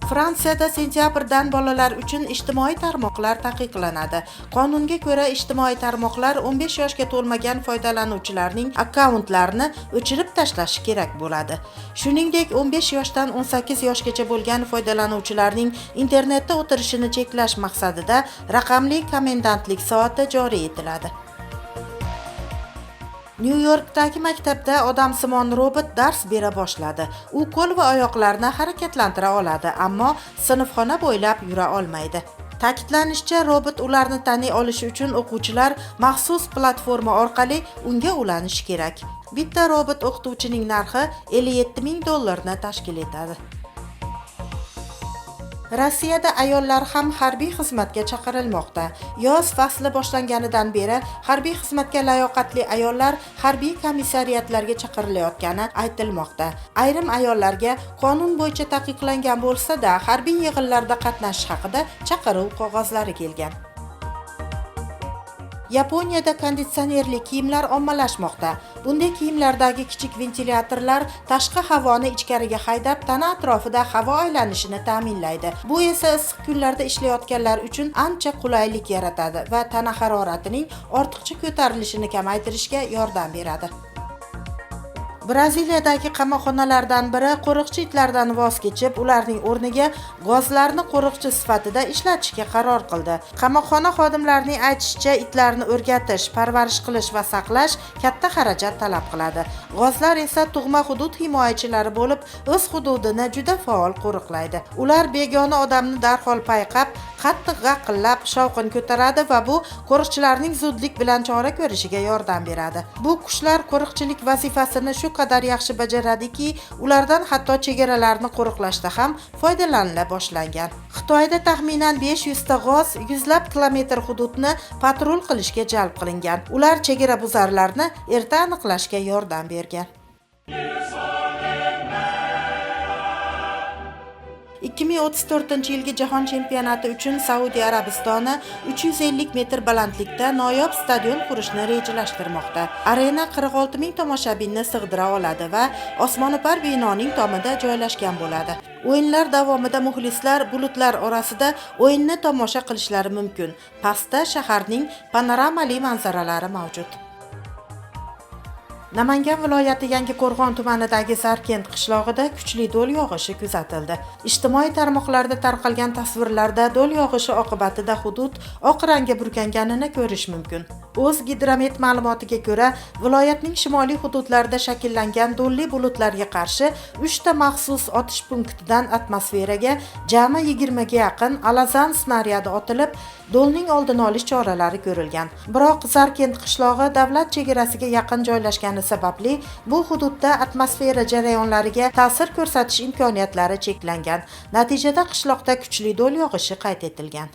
Fransiyada sentyabrdan bolalar uchun ijtimoiy tarmoqlar taqiqlanadi. Qonunga ko'ra, ijtimoiy tarmoqlar 15 yoshga to'lmagan foydalanuvchilarning akkauntlarini o'chirib tashlashi kerak bo'ladi. Shuningdek, 15 yoshdan 18 yoshgacha bo'lgan foydalanuvchilarning internetda o'tirishini cheklash maqsadida raqamli komendantlik soati joriy etiladi. Nyu-Yorkdagi maktabda odamsimon robot dars bera boshladi. U qo'l va oyoqlarni harakatlantira oladi, ammo sinfxona bo'ylab yura olmaydi. Ta'kidlanishicha, robot ularni taniy olishi uchun o'quvchilar maxsus platforma orqali unga ulanishi kerak. Bitta robot o'qituvchining narxi 57 ming dollarni tashkil etadi. Rossiyada ayollar ham harbiy xizmatga chaqirilmoqda. Yoz fasli boshlanganidan beri harbiy xizmatga layoqatli ayollar harbiy komissariatlarga chaqirilayotgani aytilmoqda. Ayrim ayollarga qonun bo'yicha taqiqlangan bo'lsa-da, harbiy yig'inlarda qatnashish haqida chaqiruv qog'ozlari kelgan. Yaponiyada konditsionerli kiyimlar ommalashmoqda. Bunday kiyimlardagi kichik ventilyatorlar tashqi havoni ichkariga haydab, tana atrofida havo aylanishini ta'minlaydi. Bu esa issiq kunlarda ishlayotganlar uchun ancha qulaylik yaratadi va tana haroratining ortiqcha ko'tarilishini kamaytirishga yordam beradi. Braziliyadagi qamoqxonalardan biri qo'riqchi itlardan voz kechib, ularning o'rniga g'ozlarni qo'riqchi sifatida ishlatishga qaror qildi. Qamoqxona xodimlarining aytishicha, itlarni o'rgatish, parvarish qilish va saqlash katta xarajat talab qiladi. G'ozlar esa tug'ma hudud himoyachilari bo'lib, o'z hududini juda faol qo'riqlaydi. Ular begona odamni darhol payqab, qattiq g'aqillab shovqin ko'taradi va bu qo'riqchilarning zudlik bilan chora ko'rishiga yordam beradi. Bu qushlar qo'riqchilik vazifasini shu qadar yaxshi bajaradiki, ulardan hatto chegaralarni qo'riqlashda ham foydalanila boshlangan. Xitoyda taxminan 500 ta g'oz yuzlab kilometr hududni patrul qilishga jalb qilingan. Ular chegara buzarlarni erta aniqlashga yordam bergan. 2034-yilgi jahon chempionati uchun Saudiya Arabistoni 350 metr balandlikda noyob stadion qurishni rejalashtirmoqda. Arena 46 ming tomoshabinni sig'dira oladi va osmono'par binoning tomida joylashgan bo'ladi. O'yinlar davomida muxlislar bulutlar orasida o'yinni tomosha qilishlari mumkin. Pastda shaharning panoramali manzaralari mavjud. Namangan viloyati Yangiqo'rg'on tumanidagi Zarkent qishlog'ida kuchli do'l yog'ishi kuzatildi. Ijtimoiy tarmoqlarda tarqalgan tasvirlarda do'l yog'ishi oqibatida hudud oq rangga burkanganini ko'rish mumkin. O'zgidromet ma'lumotiga ko'ra, viloyatning shimoliy hududlarida shakllangan do'lli bulutlarga qarshi 3 ta maxsus otish punktidan atmosferaga jami 20 ga yaqin alazan snaryadi otilib, do'lning oldini olish choralari ko'rilgan. Biroq Zarkent qishlog'i davlat chegarasiga yaqin joylashgani sababli bu hududda atmosfera jarayonlariga ta'sir ko'rsatish imkoniyatlari cheklangan. Natijada qishloqda kuchli do'l yog'ishi qayd etilgan.